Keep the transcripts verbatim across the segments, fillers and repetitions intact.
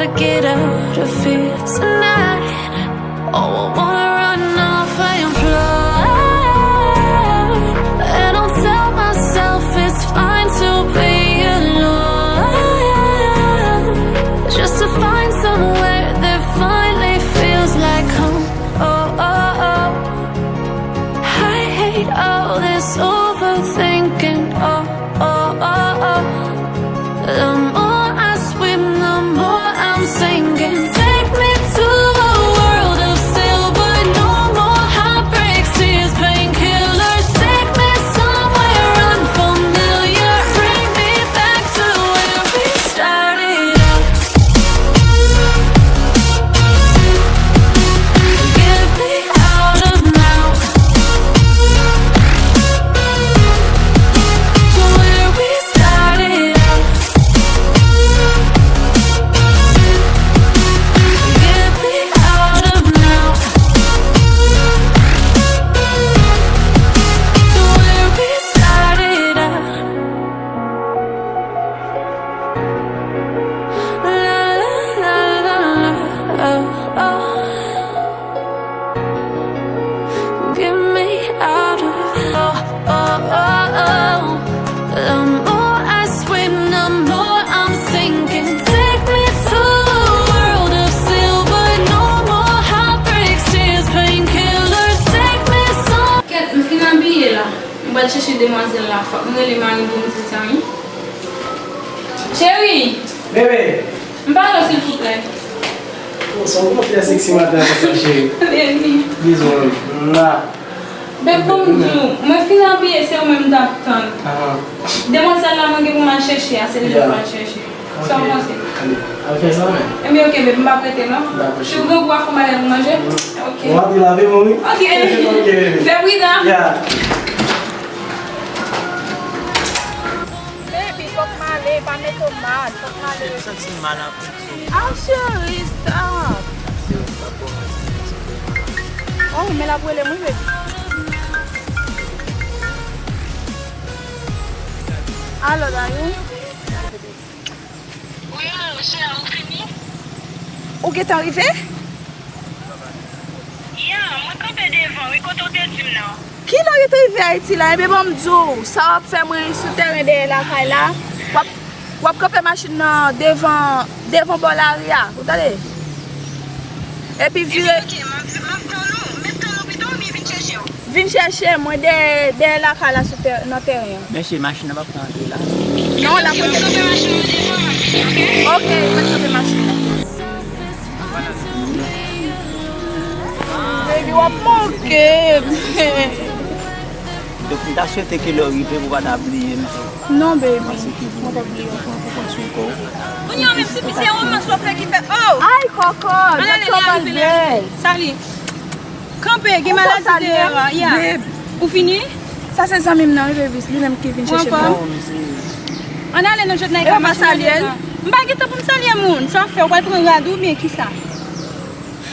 Get out of here tonight. Oh, I wanna run off and fly. And I'll tell myself it's fine to be alone. Just to find somewhere that finally feels like home. Oh, oh, oh. I hate all this overthinking. Oh, oh, oh, oh. The more I swim, the more I'm sinking. Take me to a world of silver. No more heartbreaks, tears, painkillers. Take me somewhere unfamiliar. Bring me back to where we started out. Get me out of now. To where we started out. Get me out of now. To where we started out. La, la, la, la, la, oh, oh. Get me out of, oh, oh, oh, oh. The more I swim, the more I'm sinking. Take me to a world of silver. No more heartbreaks, tears, painkillers. Take me some. Kèt, m fin abiye la. M pral chèche demwazèl la. Fòk m rele mari m pou m di sa, wi. Cheri! Bebe! M pale w, silvouplè. Oh, sa w konn fè seksi maten an konsa, cheri. Baby. Bizou. Mwa. Beb, ban m di w, mwen fin abiye, se ou menm m t ap tann. Aha. Demwazèl la mwen gen pou m al chèche a, se li mwen pral chèche. Sa w panse? Ale, al fè sa, men. Ebyen, ok, beb, m p ap rete, non. Dakò, cheri. Si w gen gou a, fè m bagay pou manje. Ok. Ou ap lave mwen, wi. Ok. Ok, baby. Fè pridan. Yeah. Baby, fòk m ale, pa mete w mal, fòk m ale. Cheri, m santi m mal anpil. Ah, cheri, stop. Oh, men l ap rele m, wi, baby. Alo, Dayou? Wi, cheri, ou fini? Ou gentan rive? Ya, mwen kanpe devan, wi, kote w te di m nan. Kilè w te rive Ayiti la? Ebyen, ban m di w, sa w ap fè mwen sou teren dèyè lakay la. W ap, w ap kanpe machin nan devan, devan bò lari a, ou tande? Epi vire. Ebyen, ok, m ap, m ap tann ou, m ap tann ou pito, oubyen vin chèche w? Vin chèche mwen dèyè, dèyè lakay la sou tè-, nan teren an. Mesye, machin nan p ap ka antre la. Non, l ap antre. Kanpe machin nan devan, m ap vini, ok? Ok, mwen kanpe machin nan. Baby, w ap manke m. Donk, m ta swete ke lè w rive, pou w pa ta bliye m tou. Non, baby. Mwen p ap bliye w. Ou pran, ou pran swen kò w. Kounye a menm, tifi, se romans w ap fè ki fè, oh! Ay, kòkòt, gad kòman l bèl. Sali. Kanpe, gen maladi deyò a, ya. Ou fini? Sa se zanmi m nan, wi, baby. Li menm ki vin chèche m nan. Ann ale nan jòt nan kay machin nan devan. M pa gen tan pou m salye moun. Sa w fè, w pral pran rad ou oubyen kisa?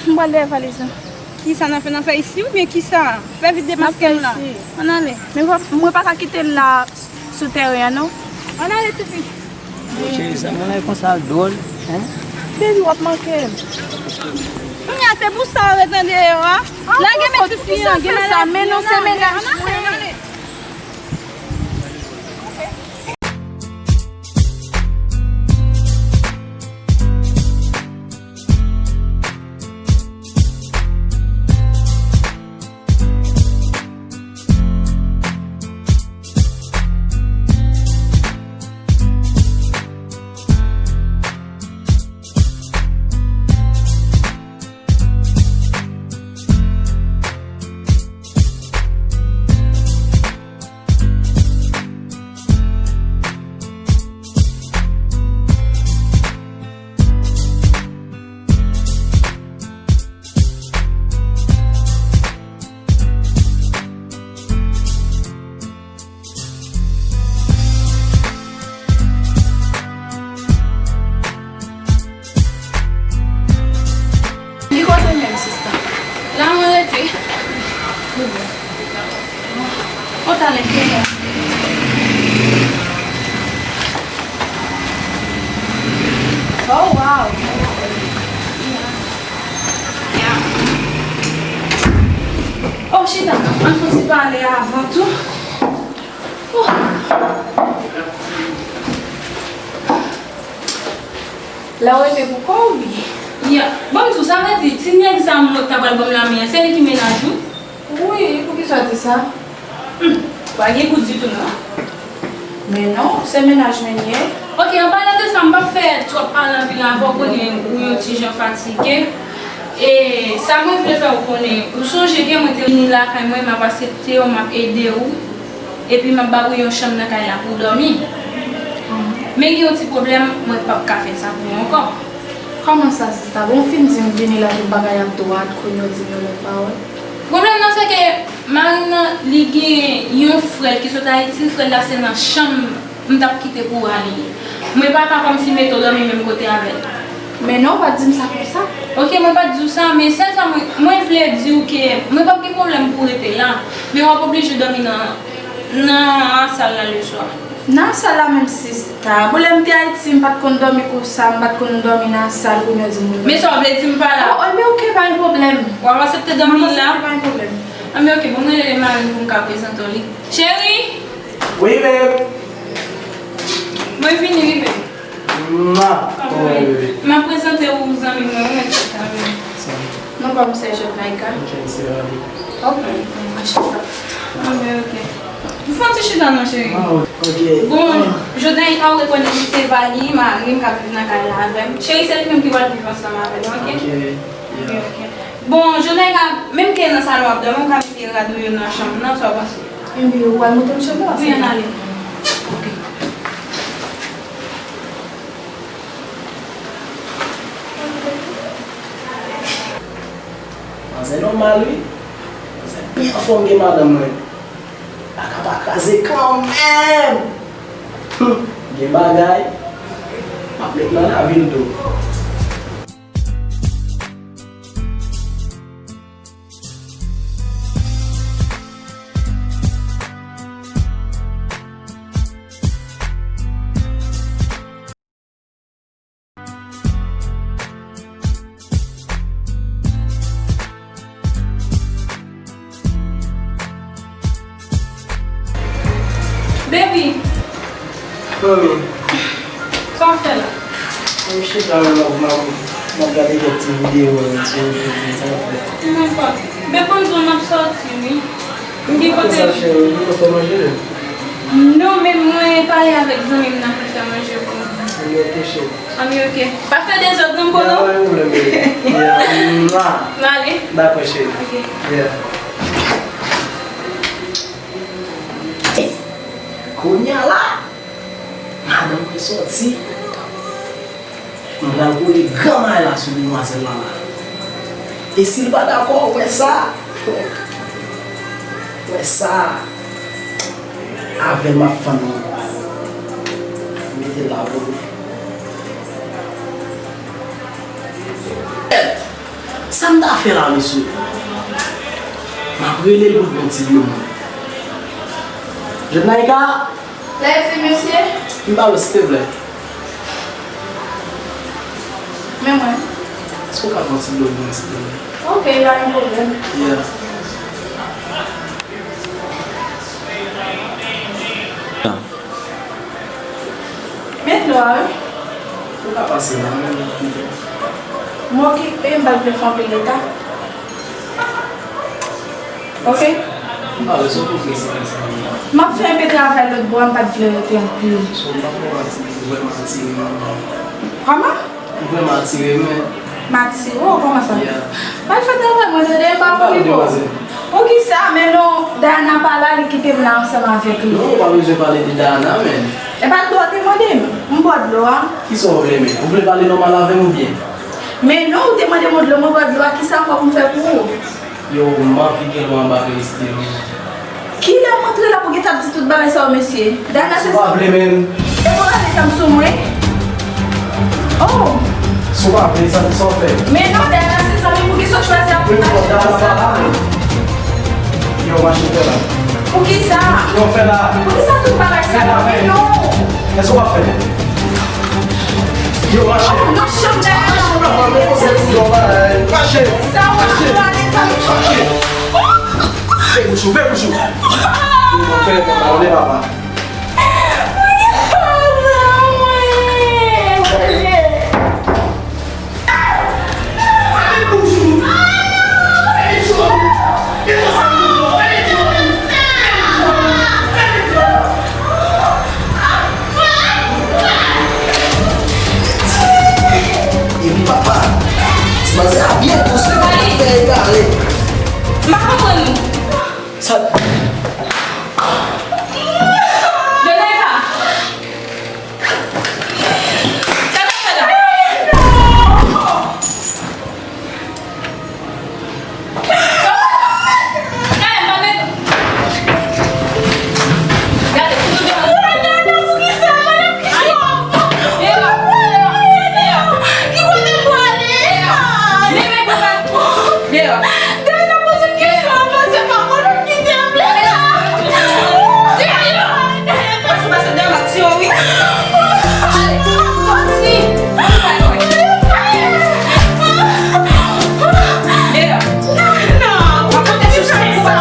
M pral dèyè valiz la. Kisa n ap fè, n ap fè isi oubyen kisa? Fè vit demaske nou la. Ann ale. Men mwen pa ka kite l la sou teren an, non. Ann ale, tifi. Cheri, sa moun la konsa dwòl, hein? Baby, w ap manke m. Kounye a, se pou sa w ret nan deyò a. Lage men tifi an, gen maladi. Men non, se mennaj mwen. Li kote menm, sista? La mwen rete. Ou talè, kite mwen. Oh, wow! Ann fouti pale avan tou. Lè w rete pou kò w, wi. Ya. Bon, m di w, sa vle di, ti nèg sa m wè k ta pral ban m lame a, se li ki mennaj ou? Wi, poukisa w di sa? Hmm, pa gen gou ditou, non. Men non, se mennaj mwen li ye. Ok, an palan de sa, m p ap fè twòp pale anpil avè w, konnen ou yon ti jan fatige. E sa mwen vle fè w konnen, ou sonje ke mwen te vini lakay mwen, m ap aksepte w, m ap ede w, epi m ap ba ou yon chanm nan kay la pou w dòmi. Men gen yon ti pwoblèm, mwen p ap ka fè sa pou ou ankò. Kòman sa, sista? Bon, w fin di m vini la, tout bagay ap dwat, kounye a w di m yon lòt pawòl. Pwoblèm nan, se ke mari m nan, li gen yon frè l ki sot Ayiti, frè l la se nan chanm m t ap kite pou w a li ye. Mwen pa ka kòmsi mete w dòmi menm kote avè l. Men non, w pa t di m sa konsa. Ok, mwen pa t di w sa, men sèl sa mwen, mwen vle di w ke mwen p ap gen pwoblèm pou w rete la, men w ap oblije dòmi nan, nan sal la leswa. Nan sal la menm sista. Bon, lè m te Ayiti, m pa t konn dòmi konsa, m pa t konn dòmi nan sal, kounye a w di m. Men sa w vle di m pa la? Oh, oh, men ok, pa gen pwoblèm. W ap aksepte dòmi la? M ap aksepte, pa gen pwoblèm. Ah, men ok, bon, mwen rele mari m pou m ka prezante w li. Cheri! Wi, babe. Mwen vini, wi, babe. Mwa. Kòman w ye, baby? M ap prezante w zanmi mwen, wi, mwen se zanmi. Sa. Non pa m se Jodnaïka. Ok, se Ravi. Ok, mwen chita. Ah, men ok. M fè yon ti chita non, cheri. Ah, ok. Bon, Jodnaïka, ou rekonèt li se Vali, mari m k ap viv nan kay la avè m. Cheri, se li menm ki pral viv ansanm avè nou, ok? Ok, yeah. Ok, ok. Bon, Jodnaïka, menm ke nan salon w ap dòmi, ou ka mete rad ou yo nan chanm nan, sa w panse? Enben, ou pral montre m chanm nan? Wi, ann ale. Ok. Manzè nòmal, wi. Manzè byen anfòm gen madanm mwen. Baka pa kraze kanmenm. Hum, gen bagay. M ap met nan lavi l tou. Baby. Mami. Sa w ap fè la? Mwen chita la, m ap, m ap gade kèk ti videyo sou YouTube, sa w ap fè? Nenpòt. Men ban m di w, m ap sòti, wi. M gen kote. Sa, cheri, ou fè manje? Non, men mwen pale avèk zanmi m nan pou l fè manje pou mwen. Ann, ok, cheri. Ann, ok. Pa fè dezòd non, Polo. Pa gen pwoblèm, baby. Yeah, mwa. M ale. Dakò, cheri. Ok. Yeah. Kounye a la, madanm mwen sòti. M pral kole granmay la sou demwazèl la la. E si l pa dakò, ou wè sa? Ou wè sa? Avè l m ap fann li. Mete l la pou li. Sa m ta fè la, mesye? M ap rele l pou l pran ti dlo mwen. Jodnaïka! Lèzi, mesye. M ba w, silteplè. Men mwen. Èske w ka pran ti dlo pou mwen, silteplè? Ok, pa gen pwoblèm. Yeah. Men dlo a, wi. Ou ka pase la, men. M okipe, m pa t vle fè anpil reta. Ok? M pa bezwen pou prese konsa. M ap fè enpe travay lòt bò a, m pa t vle rete anpil. So, m pa konn atire, ou vrèman atire m. Kòman? Ou vrèman atire m, men. M atire w? Kòman sa? Yeah. M al fè travay mwen, tande, m pa pou li pou. Poukisa? Men non, Dayana pa la, li kite m la ansanm avèk li. Non, ou pa bezwen pale de Dayana, men. E pa dlo w te mande m? M ba w dlo a. Kisa w vle, men? Ou vle pale nòmal avè m oubyen? Men non, ou te mande m yon dlo, mwen ba w dlo a, kisa ankò pou m fè pou ou? Yo, m anvi gen lwa anba Peristil, wi. Kilè m antre la pou w gentan ap di tout bagay sa yo, mesye? Dayana se. Si w pa vle, men. E pou w rale zam sou mwen? Oh! Si w pa vle, sa, sa w fè? Men non, Dayana se zanmi m, poukisa w chwazi ap. Poukisa Dayana pa la, men? Yo, mache fè la. Poukisa? Yo, fè la. Poukisa tout bagay sa yo? Fè la, men. Men non! Èske w pa fè? Yo, mache. Nan chanm Dayana. Mache, mache. Sa w ap pale, sa m. Mache. Fè bouch ou, fè bouch ou. Fè, fè, papa. Epi papa, ti manzè a byen dous, li pa fè egare. M pa konprann ou. Sa. Doneva! Sa k ap fèt la? Gade, gade, gade, gade, gade. Deyò, deyò, deyò. Deyò. Deyò. Dayana poze kesyon anvan, se pa mwen ki te vle sa. Dayana, pase, pase, Dayana, m ap tiye w, wi. Ale, sòti. Dayana, m ap konte sou sa pou pa.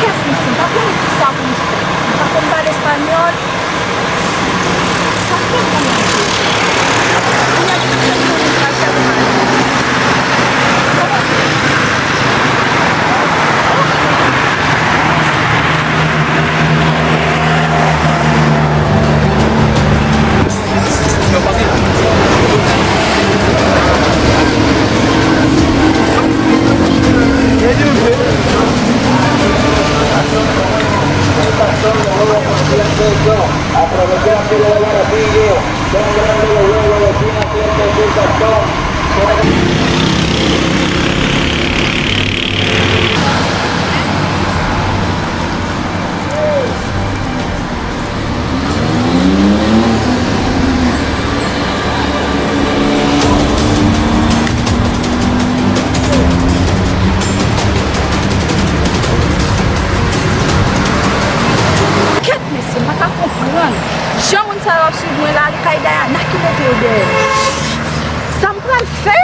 Kèt, mesye, m pa konnen kisa pou m fè. M pa konn pale espanyòl. Sa fè m konn manje. Kounya m pa konn pral fè pou manje. Kèt, mesye, m pa ka konprann. Jan moun sa yo ap swiv mwen la, li kay Dayana ki mete yo dèyè m. Sa m pral fè?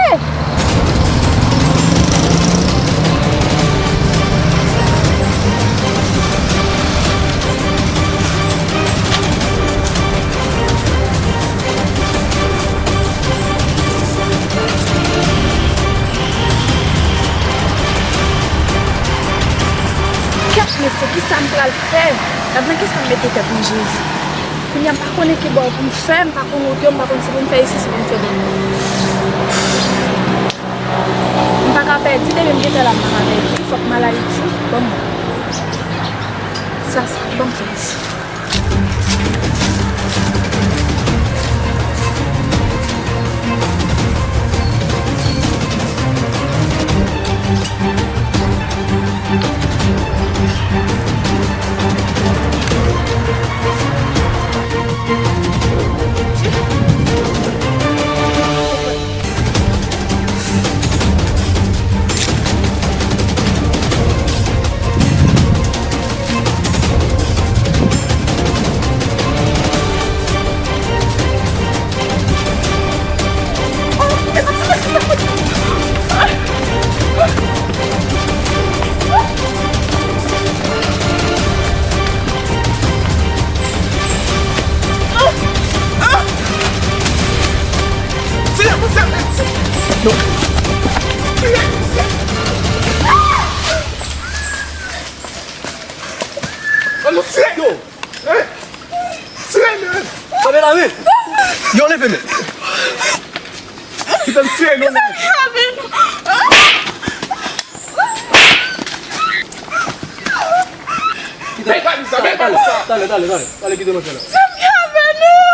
Kèt, mesye, kisa m pral fè? Gad nan kisa m mete tèt mwen, Jezi. Kounya m pa konnen ki bò pou m fè, m pa konn wout yo, m pa konn si pou m fè isi, si pou m fè dòt bò. M pa ka pèdi, depi m gentan la, m pa ka pèdi. Fòk m al Ayiti. Ban m wè. Sa, sa, ban m fè isi. Ann nou tire yo! Hein? Tire men! Sa fè la men! Yo leve men! Kite m tire nou men! Kite m tire nou men! Bay valiz la, bay valiz la. Talè, talè, talè, talè, kite manzè la. Sa m ka fè nou?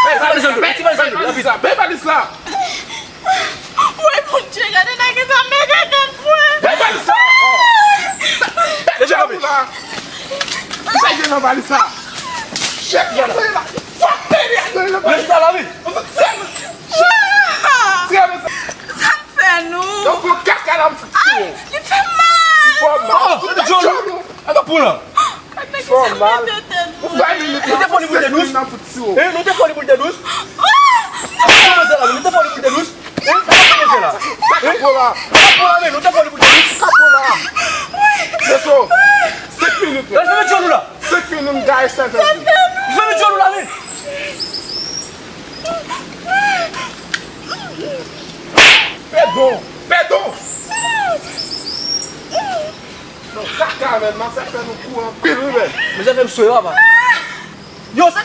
Bay valiz la, bay valiz la, bay valiz la. Woy, Bondye, gade nèg sa, men gade mwen. Bay valiz la. Deja ou la. Sa gen nan valiz la. Chèf, gade la. Fòk pede a gade nan valiz la, la wi. Sa m fè nou? Donk, yon kaka la, m fout tiye. Li fè mal. Li fè mal. Tout tèt djòlou. An ka pou la. Fò mal. Ou fè minit. Nou te fò li pou l te dous. Hein, nou te fò li pou l te dous. Kòman se la, nou te fò li pou l te dous. Hein, sa ka kòmanse la. Sa ka pou la. Sa ka pou la, men nou te fò li pou l te dous. Sa ka pou la. Leso. Senk minit. Fèmen djòlou la. Senk minit, m gaye sèvèl. Fèmen djòlou la, men. Pèdon. Pèdon. Non, kaka, men, manzè fè nou kouri anpil, wi, men. Manzè fè m swe, papa. Yo, sa.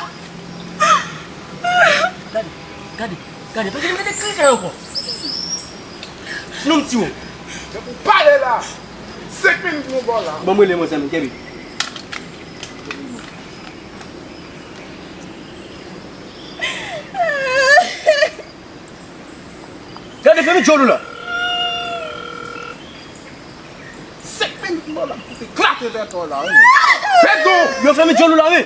Gade, gade, gade, pa gen mete kaka ankò. Sinon, m tiye w. Se pou pale la. Senk minit nou bò la. Bon, mwen, le manzè, men, kenbe. Gade, fèmen djòlou la. Senk minit mwen la, pou te klate vètò la, wi. Pèdon! Yo fèmen djòlou la, wi.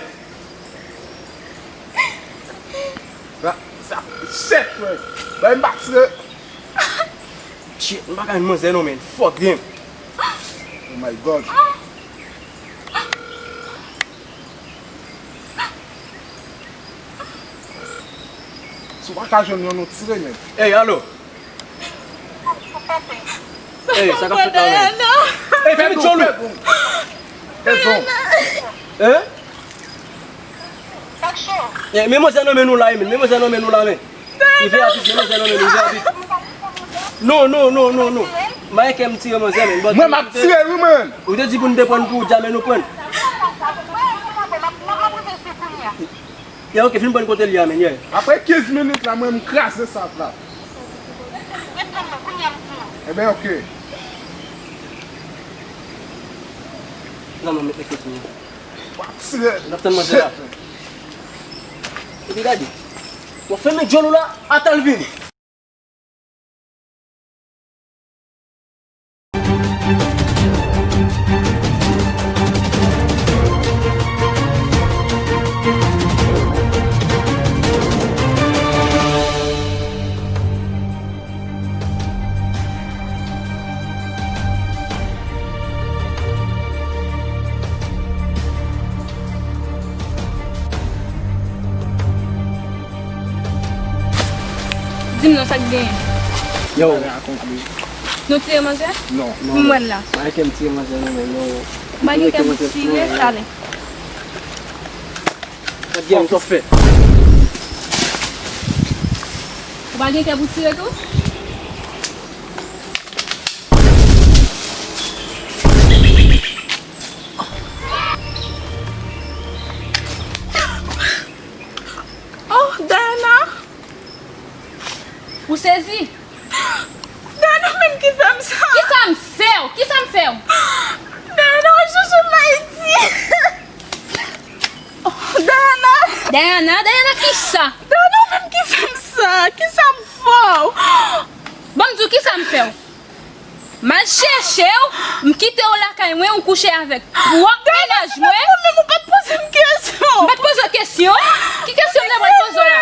Sa, sa, shit, wi. Bay m pa tire. Shit, m pa ka jwenn manzè non, men. Fuck, damn. Oh my God. Si w pa ka jwenn youn, nou tire, men. Ey, alo. Ey, sa k ap fèt la menm? Ey, fèmen djòlou. Pèdon, pèdon. Hein? Ey, men manzè nan men nou la, men. Men manzè nan men nou la, men. Li vin rapid, men manzè nan men nou, li vin rapid. Non, non, non, non, non. M pa gen kè m tire manzè, men. Mwen, m ap tire, wi, mwen. Ou te di pou n te pran pou ou, dja men nou pran. Yeah, ok, vin pran kote li a, men, yeah. Apre kenz minit la, mwen, m kraze sab la. Ebyen, ok. Nan, non, met kote li. W ap tire. N ap tann manzè la. Epi gade. W ap fèmen djòlou la, atan l vini. Di m non, sa k genyen? Yo. Nou tire manzè? Non. M wè l la. Pa gen kè m tire manzè non, men non. Pa gen kè m tire, talè. Sa k genyen, sa w fè? Ou pa gen kè pou tire tou? Oh, Dayana! Ou sezi? Dayana, ou menm ki fè m sa! Kisa m fè w? Kisa m fè w? Dayana, w ap chèche m Ayiti! Oh, Dayana! Dayana, Dayana kisa? Dayana, ou menm ki fè m sa! Kisa m fè w? Ban m di w kisa m fè w. M al chèche w, m kite w lakay mwen, ou kouche avèk pwòp mennaj mwen. Ou menm ou pa t poze m kesyon. M pa t poze w kesyon? Ki kesyon m ta pral poze w la?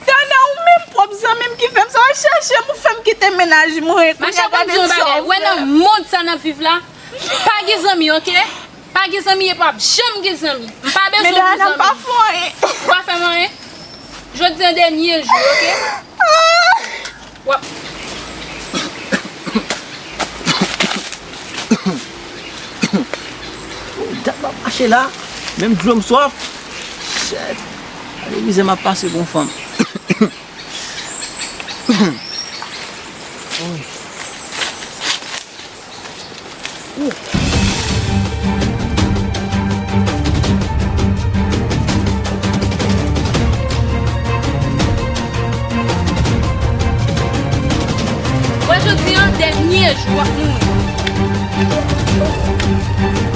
Dayana, ou menm pwòp zanmi m ki fè m sa, w al chèche m, ou fè m kite mennaj mwen. Mache, ban m di w yon bagay, ou wè nan mond sa n ap viv la, pa gen zanmi, oke? Pa gen zanmi e p ap janm gen zanmi. M pa bezwen pou zanmi. Men Dayana, m pa fè w anyen. Ou pa fè m anyen. Jodi a dènye jou, oke? W ap... Dat m ap mache la, menm dlo m swaf. Shit. Gade mizè m ap pase pou yon fanm. Woy. Mwen, jodi a, dènye jou w ap mouri.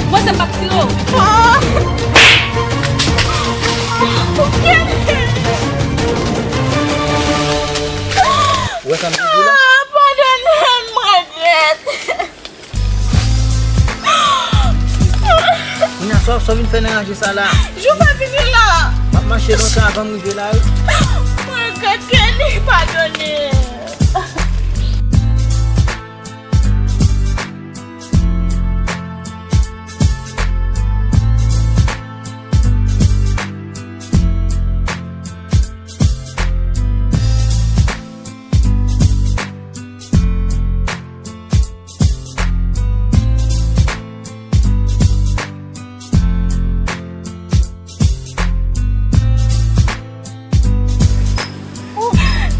Mwen se m p ap tire w. Ah! Ou kenbe m. Ou wè sa m te di w la? Ah, padone m, m regrèt. Kounya sa w, sa w vin fè nan ranje sa la? Jou pa vini la. M ap mache lontan avan m rive la wi. M regrèt, Kenny, padone.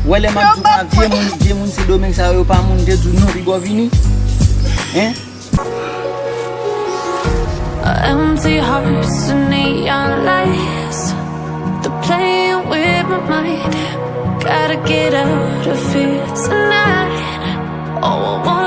Wè lè m ap di w sa, vye moun, vye moun Sendomeng sa yo, yo pa moun, te di w non, piga w vini. Hein? Empty hearts and neon lights. They're playing with my mind. Gotta get out of here tonight. Oh, I want